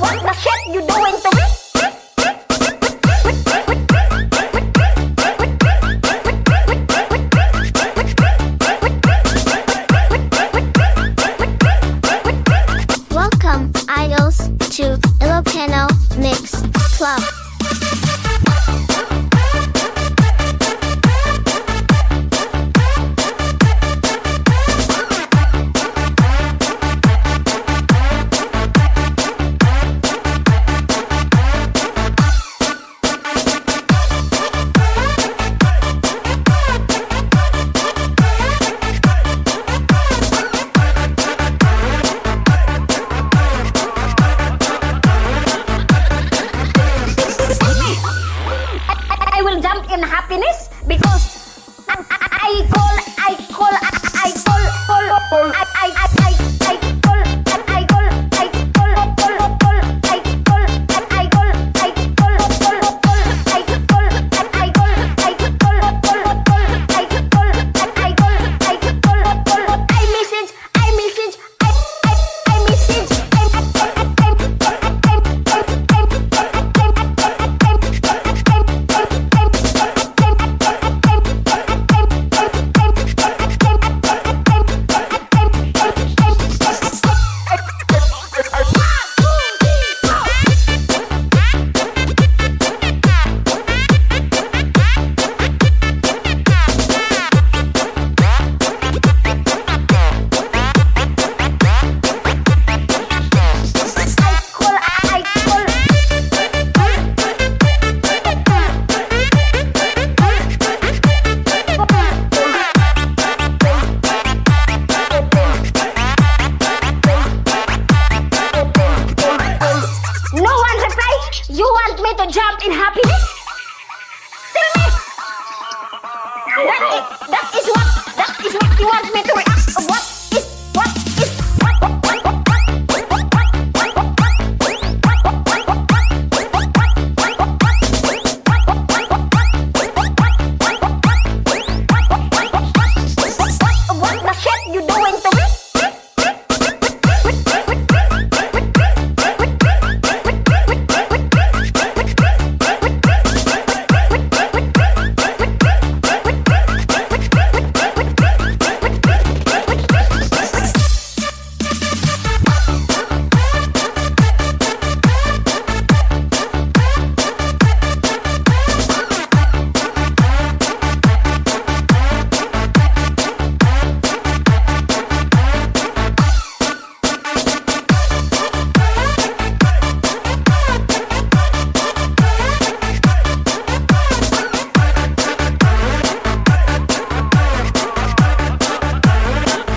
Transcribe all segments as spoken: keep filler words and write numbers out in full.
What the shit you doing to me? Welcome, idols, to Ilocano Mix Club. I, I, I will jump in happiness because I, I, I call, I call, I, I call, call, call, I, I, I, I, I call, I, I call, I call, call, call, I call, I, I call, I call, call, call, I call, I, I call, I call, call, call, I call, I, I call, in happiness? Tell me. That is, that is what, that is what you want me to react? What is, what is, what, what, what, what, what, what, what, what, what, what, what, what, what, what the shit you doing to me?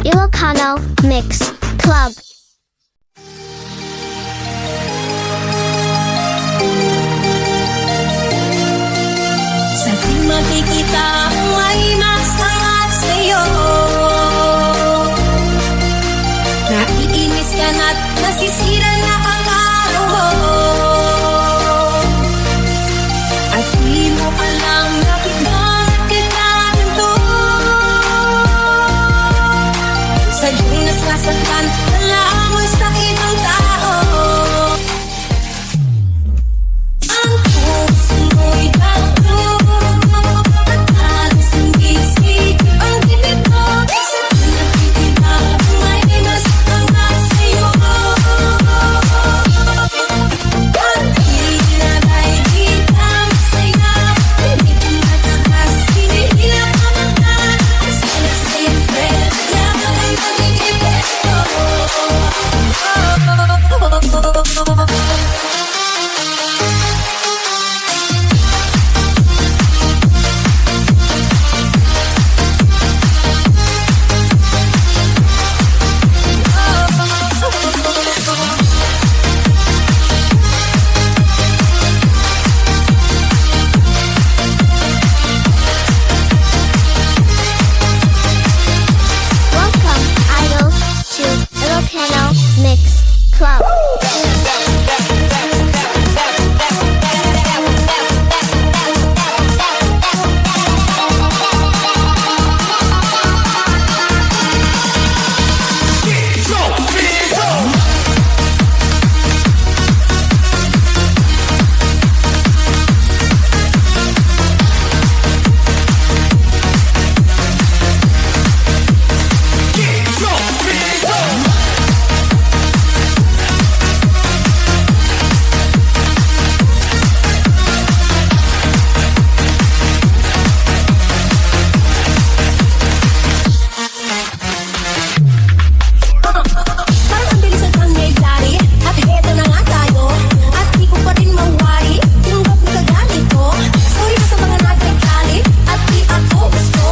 Ilocano Mix Club. Sa tuwing makikita ang may mas angat sa'yo, naiinis ka na't nasisira na ang araw mo. At di mo alam na pinangat kita nito. Sadyang nasasaktan ka lamang sa ibang tao. Ang puso mo'y tattoo at halos hindi speak ang bibig mo. Sa tuwing nakikita ang may mas angat sa'yo. Welcome, idols, to Ilocano Mix Club. Parang ang bilis ang nangyayari. At heto na nga tayo. At di ko pa rin mawari. Tinggap na kagani ko. Sorry na sa mga nagagalit. At di ako gusto.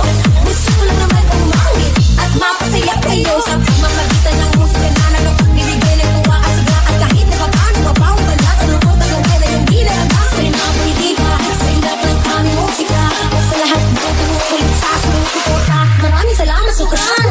Gusto ko lang naman umawit at mapasaya kayo. Sa pamamagitan ng musika na nakapagbibigay ng tuwa at sigla. At kahit na papaano, mapapawalan ang lungkot at lungkot na yung di narama. Sa inabang hindi ka, sa inggap ng aming musika. Sa lahat ng tumutuloy sa sumusuporta. Maraming salamat, Sukran!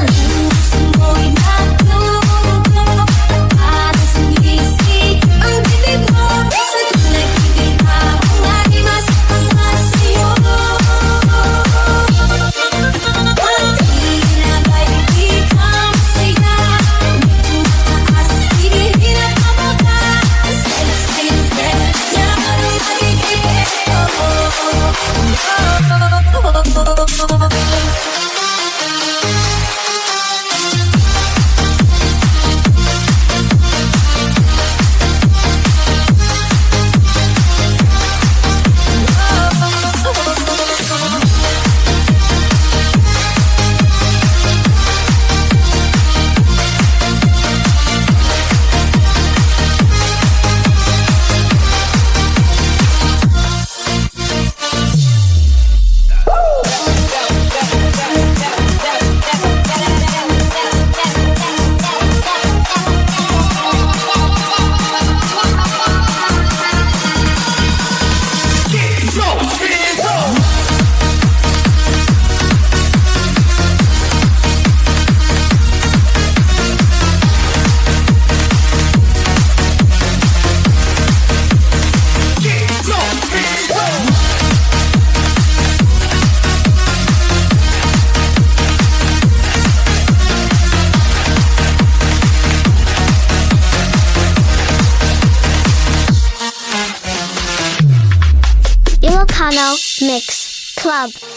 Ano Mix Club.